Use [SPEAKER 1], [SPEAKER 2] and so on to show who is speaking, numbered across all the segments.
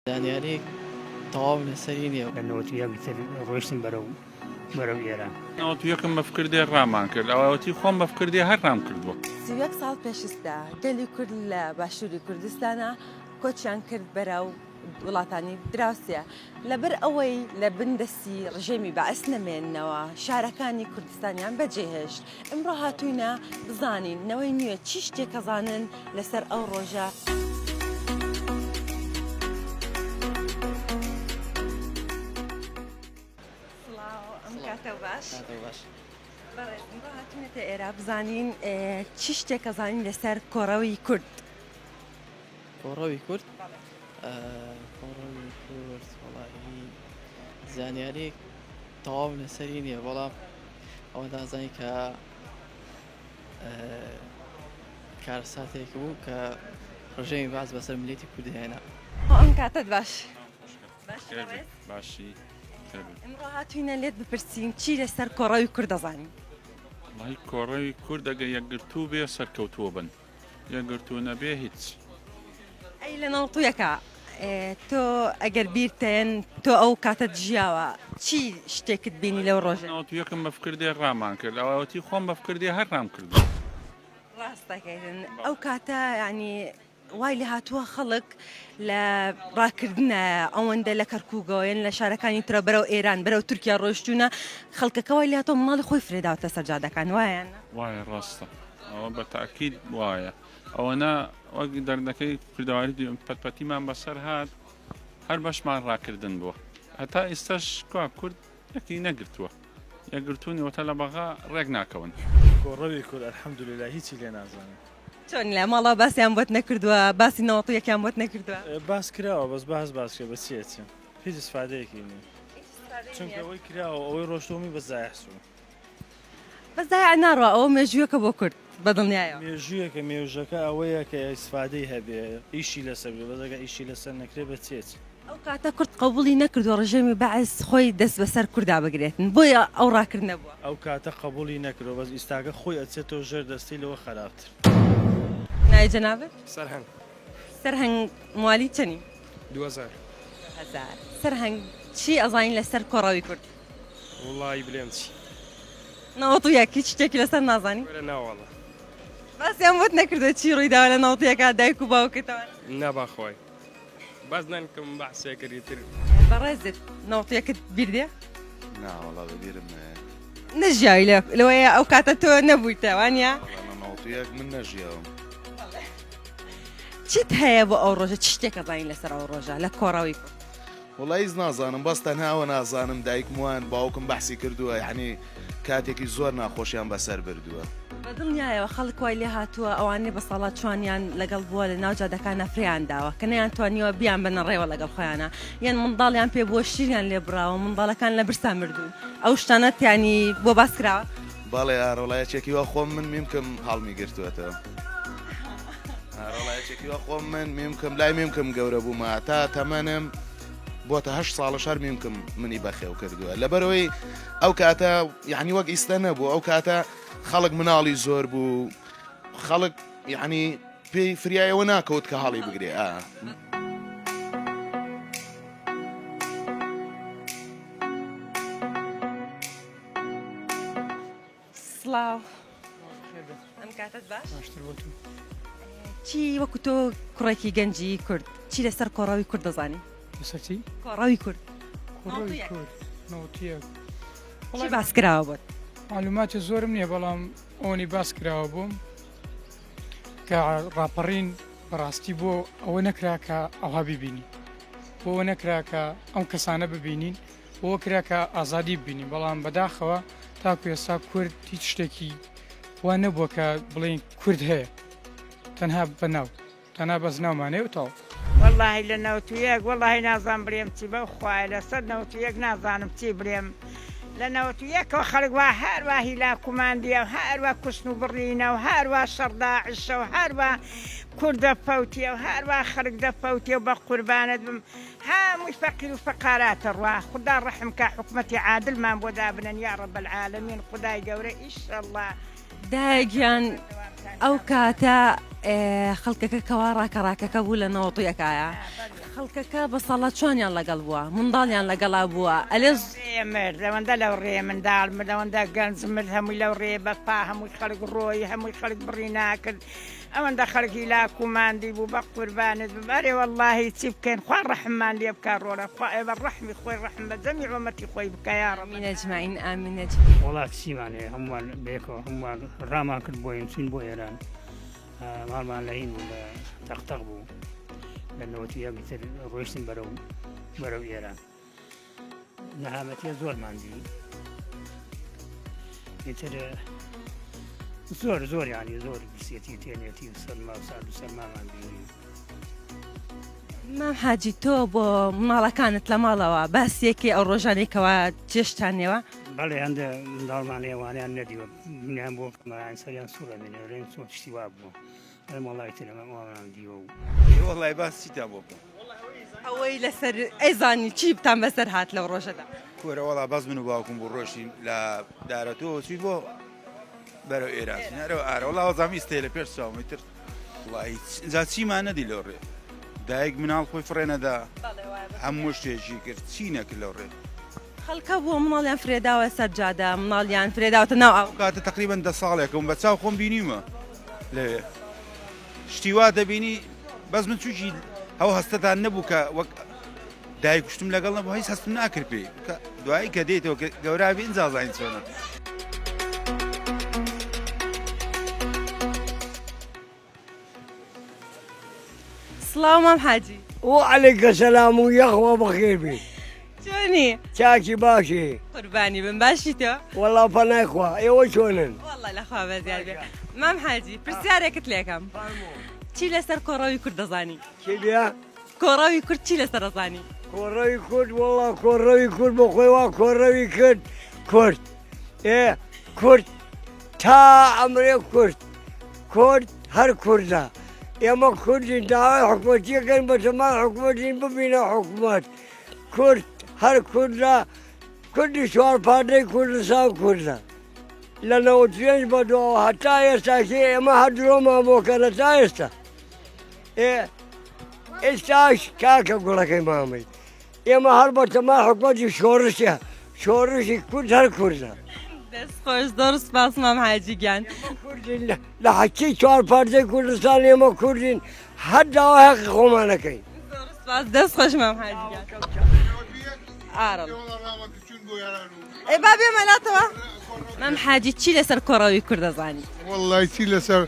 [SPEAKER 1] زانیاری تەواو لەسەری نییە.
[SPEAKER 2] لە 91 تر ڕۆیشتن بەرەو بەرەو ئێران.
[SPEAKER 3] 91 م بە فکر دێ ڕامان کرد ئەوەتی خۆم بە فکر دێ هەر ڕام کردووە.
[SPEAKER 4] 31 ساڵ پێش ئیستا گەلی کورد لە باشووری کوردستانا کۆچیان کرد بەرەو وڵاتانی دراوسێ لەبەر ئەوەی لە بن دەستی ڕژێمی بەعس نەمێننەوە شارەکانی کوردستانیان بەجێهێشت ئمڕۆ هاتووینە بزانین نەوەی نوێ چی شتێک ئەزانن لەسەر ئەو ڕۆژە. سڵاو ئەم کاتە باش. بەڕێز ئمڕۆ هاتووینەتە ئێرە بزانین چی شتێک ئەزانین لەسەر کۆڕەوی کورد.
[SPEAKER 1] کۆڕەوی کورد کۆڕەوی کورد وەڵاهی زانیاری تەواو لەسەری نییە بەڵام ئەوە دازانی کە کارەساتێک بوو کە ڕژێمی باز بەسەر ملێتی کورد هێنا.
[SPEAKER 4] ئەم کاتت باش.
[SPEAKER 3] باشی
[SPEAKER 4] ئمڕۆ هاتوینە لێت بپرسین چی لەسەر کۆڕەوی کورد دەزانی؟
[SPEAKER 3] وەڵی کۆڕەوی کورد ئەگە یەکگرتوو بێ سەرکەوتووە بن یەکگرتوو نەبێ هیچ.
[SPEAKER 4] ئەی لە نەوتویەکە تۆ ئەگەر بیرتێن تۆ ئەو کاتەت ژیاوە چی شتێکت بینی لەو ڕۆژە؟
[SPEAKER 3] نەوتویەکم بە فکر دێ ڕامان کرد ئەوەتی خۆم بە فکر دێ هەر ڕام کردووە.
[SPEAKER 4] ڕاست دەکەیتن ئەو کاتە یانی وای لێ هاتووە خەڵک لە ڕاکردنە ئەوەندە لە کەرکووکەوە یان لە شارەکانی ترە بەرەو ئێران بەرەو تورکیا ڕۆشتوونە خەڵکەکە وای لێ هاتووە ماڵی خۆی فرێداوتە سەر جادەکان وایە یان نا؟
[SPEAKER 3] وایە ڕاستە ئەوە بە تاکید وایە ئەوەنە وەک دەردەکەی کوردەواری پەتپەتیمان بەسەر هات هەر بەشمان ڕاکردن بووە هەتا ئێستاش کوا کورد یەکی نەگرتووە یەکگرتوونی وەتە لە بەغا ڕێک ناکەون.
[SPEAKER 5] کۆڕەوی کورد الحمدللە هیچی لێ نازانم.
[SPEAKER 4] چۆن لە ماڵەوە باسیان بۆت نەکردووە باسی نەوەت و یەکیان بۆت نەکردووە؟
[SPEAKER 5] باس کراوە بەس باس باس کرد بە چی ئەچم هیچ ئیسفادەیەکی نیە چونکە ئەوەی کراوە ئەوەی ڕۆشتوومی بە زایع چوو.
[SPEAKER 4] بەس زایع ناڕوا ئەوە مێژوویەکە بۆ کورد بە دڵنیایەوە.
[SPEAKER 5] مێژوویەکە مێژەکە ئەوەیە کە ئیسفادەی هەبێ ئیشی لەسەر بێ بەس ئەگەر ئیشی لەسەر نەکرێ بە چی ئەچێ؟
[SPEAKER 4] ئەو کاتە کورد قەبوڵی نەکردووە ڕژێمی بەعس خۆی دەست بەسەر کوردا بگرێتن بۆیە ئەو ڕاکردنە بووە.
[SPEAKER 5] ئەو کاتە قەبوڵی نەکردوە بەس ئیستاکە خۆی ئەچێتەوە ژێر دەستی لەوە خەراپتر.
[SPEAKER 4] ناوی جەنابت؟
[SPEAKER 6] سەرهەنگ.
[SPEAKER 4] سەرهەنگ موالید چەنی؟
[SPEAKER 6] 2000.
[SPEAKER 4] 2000. سەرهەنگ چی ئەزانی لەسەر کۆڕەوی کورد؟
[SPEAKER 6] وەڵایی بلێم چی؟
[SPEAKER 4] 91 هیچ شتێکی لەسەر نازانی؟
[SPEAKER 6] وەرە ناوەڵا.
[SPEAKER 4] باسیان بۆت نەکردوە چی ڕوویداوە لە 91 دایک و باوکتەوە؟
[SPEAKER 6] نا باخوای. بەس نەنکم بەعسێ کرد ئیتر.
[SPEAKER 4] بەڕێزت نەوتیەکت بیر دێ؟
[SPEAKER 7] نا وەڵا بە بیرم نایە.
[SPEAKER 4] نەژیاوی لە لەوەیە ئەو کاتە تۆ نەبوویتە وانە؟
[SPEAKER 7] وەڵا لە نەوتیەک من نەژیاوم.
[SPEAKER 4] چیت هەیە بۆ ئەو ڕۆژە چ شتێکە زانین لەسەر ئەو ڕۆژە لە کۆڕەوی کورد؟
[SPEAKER 7] وەڵا هیچ نازانم بەس تەنها ئەوە نازانم دایکم وان باوکم بەحسی کردووە یەعنی کاتێکی زۆر ناخۆشیان بەسەر بردووە.
[SPEAKER 4] بە دڵنیایەوە خەڵک وای لێ هاتووە ئەوانەی بە ساڵا چوانیان لەگەڵ بووە لە ناو جادەکانا فرێیان داوە کە نەیان توانیوە بیان بەنە ڕێوە لەگەڵ خۆیانا یان منداڵیان پێ بووە شیریان لێ بڕاوە منداڵەکان لە برسا مردوون ئەو شتانەت یانی بۆ باس کراوە؟
[SPEAKER 7] بەڵێ ئارەوەڵا یەکێکی وا خۆم من میمکم هەڵمی گرتووەتەوە ئارەوەڵا یەکێکی وا خۆم من میمکم لای میمکم گەورە بوومە تا تەمەنم بۆتە هەشت ساڵە شار میمکم منی بەخێو کردووە لەبەرەوەی ئەو کاتە یعنی وەک ئیستا نەبوو ئەو کاتە خەڵک مناڵی زۆر بوو خەڵک یعنی پێی فریایەوە ناکەوت کە هەڵی بگرێ ئا.
[SPEAKER 4] سڵاو ئەم کاتت باش
[SPEAKER 8] باشتر بۆ تۆ
[SPEAKER 4] چی وەکو تۆ کوڕێکی گەنجی کورد چی لەسەر کۆڕەوی کورد دەزانی
[SPEAKER 8] لەسەر چی
[SPEAKER 4] کۆڕەوی کورد
[SPEAKER 8] کۆڕەوی کورد نەوتیەک
[SPEAKER 4] چی باس کراوە بۆت
[SPEAKER 8] معلوماتی زۆرم نییە بەڵام ئەوەی باس کراوە بۆم کە ڕاپەڕین بەڕاستی بۆ ئەوە نەکرا کە ئەوها ببینی بۆ ئەوە نەکرا کە ئەم کەسانە ببینین بۆ کرا کە ئازادی ببینین بەڵام بەداخەوە تاکو ئێستا کورد هیچ شتێکی وا نەبووە کە بڵێین کورد هەیە تەنها بە ناو تەنها بەس ناومانەیە و تەواو.
[SPEAKER 9] وەڵاهی لە 91 وەڵاهی نازانم بلێم چی بەو خوایە لەسەر 91 نازانم چی بلێم لە 91ەوە خەڵک وا هەر وا هیلاک و ماندیە و هەر وا کوشتن و بڕینە و هەر وا شەڕ داعشە و هەر وا کورد دەفەوتێ و هەر وا خەڵک دەفەوتێ و بە قوربانت بم هەمووی فەقیر و فەقاراتە ڕوا خودا ڕەحم کا حکومەتی عادلمان بۆ دابنەن یاڕەب العالمین خودای گەورە ئیشەڵا
[SPEAKER 4] دایە گیان ئەو کاتە خەڵکەکە کەوا ڕاکە ڕاکەکە بوو لە نەوەتویەکایە. خەڵکەکە بە ساڵا چۆنیان لەگەڵ بووە منداڵیان لەگەڵا بووە ئەلێ
[SPEAKER 9] ڕێ مرد ئەوەندە لەو ڕێ منداڵ مرد ئەوەندە گەنج مرد هەمووی لەو ڕێ بە پا هەمووی خەڵک ڕۆی هەمووی خەڵک بڕی ناکرد ئەوەندە خەڵک هیلاک و ماندی بوو بە قوربانت بم ئەرێ وەڵاهی چی بکەین خوا ڕەحممان لێ بکا ڕۆڵە خوا ئێ بە ڕەحمی خۆی ڕەحم بە جەمیع ئۆمەتی خۆی بکا یا ڕەب.
[SPEAKER 4] ئامین اجمعین ئامین اجمعین.
[SPEAKER 2] وەڵا چیمان هەیە هەمووان بەیەکەوە هەمووان ڕامان کرد بۆین چوین بۆ ئێران ماڵمان لە هین بوو لە تەقتەق بوو لە 91 تر ڕۆیشتن بەرەو بەرەو ئێران نەهامەتیە زۆرمان دی ئیتر زۆر زۆر ینی زۆر برسێتی تێنێتی و سەرما و سارد و سەرمامان بینی.
[SPEAKER 4] مام حاجی تۆ بۆ مناڵەکانت لە ماڵەوە باسیەکی ئەو ڕۆژانەی کەوا چێشتان نێوە؟
[SPEAKER 2] بەڵێ هەندە منداڵمان هەیە وانیان نەدیوە منیان بۆ کەمایان سەریان سوڕ ئەمێنێ ڕێن چۆن شتی وا بووە ئەرێ وەڵای تر ئەمە ئەوانمان دیوە و
[SPEAKER 10] وەڵای باس چیتان بۆ بکەم؟
[SPEAKER 4] ئەوەی لەسەر ئەیزانی چی بتان بەسەر هات لەو ڕۆژەدا؟
[SPEAKER 10] کورە وەڵا بەس من و باوکم بوو ڕۆشتین لە دارەتۆوە چوین بۆ بەرەو ئێران چوین ئەرەوە ئارە وەڵا وەزام ئیستێ لە پێش چاوم ئیتر وەڵا هیچ ئینجا چیمان نەدی لەو ڕێ دایک مناڵ خۆی فڕێ نەدا هەموو شتێکی کرد چی نەکرد لەو ڕێ
[SPEAKER 4] خەڵکە بووە مناڵیان فرێداوە سەر جادە مناڵیان فرێداوەتە ناو ئاو.
[SPEAKER 10] کاتە تقریبا دە ساڵێکم بە چاو خۆم بینیومە لەوێ شتی وا دەبینی بەس من چوکی ئەو هەستەتان نەبوو کە وەک دایک کوشتم لەگەڵ نەبوو هیچ هەستم ناکرد پێی کە دوایی کە دێتەوە کە گەورابی ئینجا زانین چۆنە.
[SPEAKER 4] سڵاو مام حاجی.
[SPEAKER 11] وعلیک سلام و یاخوا بەخێر بی.
[SPEAKER 4] چۆنی؟
[SPEAKER 11] چاکی باشی.
[SPEAKER 4] قوربانی بم باشی تۆ؟
[SPEAKER 11] وەڵا پەنای خوا ئێوە چۆنن؟
[SPEAKER 4] وەڵا لەخوا بەزیاد بێ. مام حاجی پرسیارێکت لێکەم چی لەسەر کۆڕەوی کورد دەزانی؟
[SPEAKER 11] چی بێ؟
[SPEAKER 4] کۆڕەوی کورد چی لەسەر دەزانی؟
[SPEAKER 11] کۆڕەوی کورد وەڵا کۆڕەوی کورد بۆ خۆی وا کۆڕەوی کرد کورد ئێ کورد تا ئەمرێ کورد کورد هەر کوردە ئێمە کوردین داوای حکومەتیەکەن بەتەما حکومەتین ببینە حکومەت کورد هەر کوردە کوردی چوار پارچەی کوردستان کوردە لە 95 بەدواوە هەتا ئێستاکی ئێمە هەر درۆمان بۆ کەنە تا ئێستا ئێستاش کاکە گوڵەکەی مامەی ئێمە هەر بەتەما حکومەتی شۆڕشە شۆڕشی کورد هەر کوردە.
[SPEAKER 4] دەست خۆش زۆر سپاس مام حاجی گیان.
[SPEAKER 11] کوردین لە حەکی چوار پارچەی کوردستان ئێمە کوردین هەر داوای هەقی خۆمانەکەین.
[SPEAKER 4] زۆر سپاس دەست خۆش مام حاجی گیان. ئارم. ئێ با بێمە لاتەوە. مام حاجی چی لەسەر کۆڕەوی کورد دەزانی؟
[SPEAKER 12] وەڵای چی لەسەر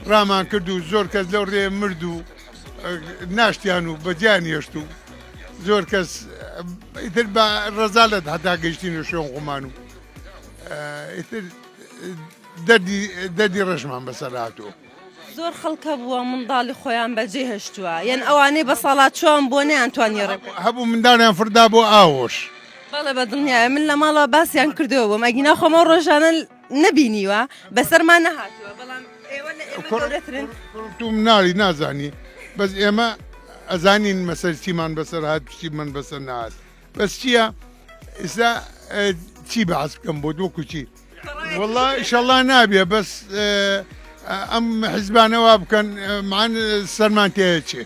[SPEAKER 12] ڕامان کرد و زۆر کەس لەو ڕێ مرد و ناشتیان و بەجیان هێشت و زۆر کەس ئیتر بە ڕەزالەت هەتا گەیشتینە شوێن خۆمان و ئیتر دەردی دەردی ڕەشمان بەسەر هاتووە.
[SPEAKER 4] زۆر خەڵک هەبووە منداڵی خۆیان بەجێ هێشتووە یان ئەوانەی بە ساڵاچووان بۆ نەیانتوانی ڕێ بکەن.
[SPEAKER 12] هەبوو منداڵیان فڕدا بۆ ئاوۆش.
[SPEAKER 4] بەڵێ بە دڵنیایە من لە ماڵەوە باسیان کردووە بۆم ئەگینا خۆم ئەو ڕۆژانە نەبینیوە بەسەرمان نەهاتووە بەڵام ئێوە لە ئێمە گەورەترن.
[SPEAKER 12] تو مناڵی نازانی بەس ئێمە ئەزانین مەسەر چیمان بەسەر هات چیمان بەسەر نەهات بەس چییە ئێستا چی بەعس بکەم بۆ وەکو چی وەڵا ئیشەڵا نابێ بەس ئەم حیزبانە وا بکەن مان سەرمان تێچێ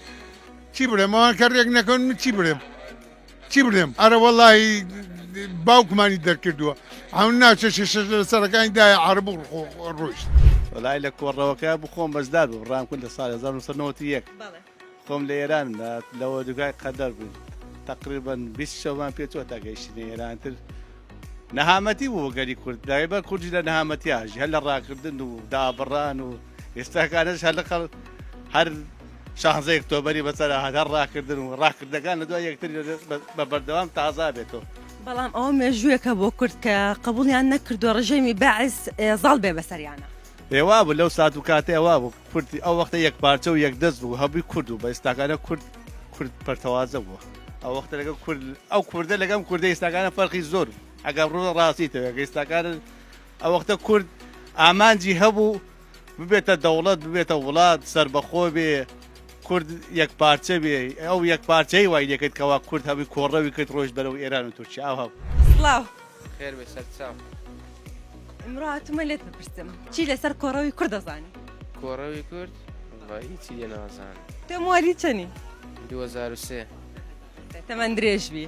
[SPEAKER 12] چی بڵێم ئەوان کە ڕێک نەکەون من چی بڵێم چی بڵێم ئەرە وەڵی باوکمانی دەرکردووە ئەو ناوچە شش لەسەرەکانی دایە عرب و ڕۆیشت.
[SPEAKER 13] وەڵای لە کۆڕەوەکە بوو خۆم بەشدار بووم ڕام کرد لە ساڵی 1991 خۆم لە ئێران لە وەردوگای قەدەر بووین تقریبا 20 شەومان پێچوە تا گەیشتینە ئێران تر نەهامەتی بوو بۆ گەلی کورد دایبە کوردی لە نەهامەتی هاژی هەر لە ڕاکردن و دابڕان و ئێستاکانش هەر لە خەڵ هەر شانزەی ئۆکتۆبەری بەسەر هات هەر ڕاکردن و ڕاکردنەکان لە دوای یەکتری بە بەردەوام تازا بێتەوە.
[SPEAKER 4] بەڵام ئەوە مێژوویەکە بۆ کورد کە قبوڵیان نەکردووە ڕژێمی بەعس زاڵ بێ بەسەریانە.
[SPEAKER 13] ئێ وابوو لەو سات و کاتەیە وابوو کورد ئەو وەختە یەک پارچە و یەک دەست بوو هەبووی کورد بوو بە ئێستاکانە کورد کورد پەرتەوازە بووە ئەو وەختە لەگەڵ کورد ئەو کوردە لەگەم کوردە ئێستاکانە فەرقی زۆر بوو ئەگەر ڕوو ڕاستیتەوە ئێستاکانە ئەو وەختە کورد ئامانجی هەبوو ببێتە دەوڵەت ببێتە وڵات سەربەخۆ بێ کورد یەک پارچە بێ ئەو یەک پارچەی وای لێکرد کەوا کورد هەبووی کۆڕەوی کرد ڕۆیشت بەرەو ئێران و تورکیا ئەو هەبوو.
[SPEAKER 4] سڵاو.
[SPEAKER 6] خێر بێ سەرچاو.
[SPEAKER 4] ئمڕۆ هاتوومە لێت بپرسم چی لەسەر کۆڕەوی کورد دەزانی؟
[SPEAKER 6] کۆڕەوی کورد؟ وەڵا هیچی لێ نازانم.
[SPEAKER 4] تۆ موالید چەنی؟
[SPEAKER 6] 2003.
[SPEAKER 4] تەمەن درێژ بی.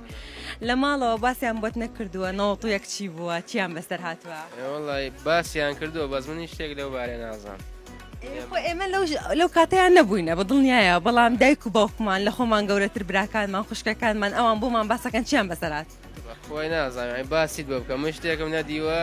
[SPEAKER 4] لە ماڵەوە باسیان بۆت نەکردووە 91 چی بووە چیان بەسەر هاتووە؟
[SPEAKER 6] وەڵی باسیان کردووە بەس من هیچ شتێک لەو بارەیە نازانم.
[SPEAKER 4] خۆ ئێمە لەو لەو کاتەیان نەبووینە بە دڵنیایە بەڵام دایک و باوکمان لە خۆمان گەورەتر براکانمان خوشکەکانمان ئەوان بۆمان باسەکەن چیان بەسەر هات.
[SPEAKER 6] خۆی نازانم یانی باسیت بۆ بکەم من شتێکم نەدیوە.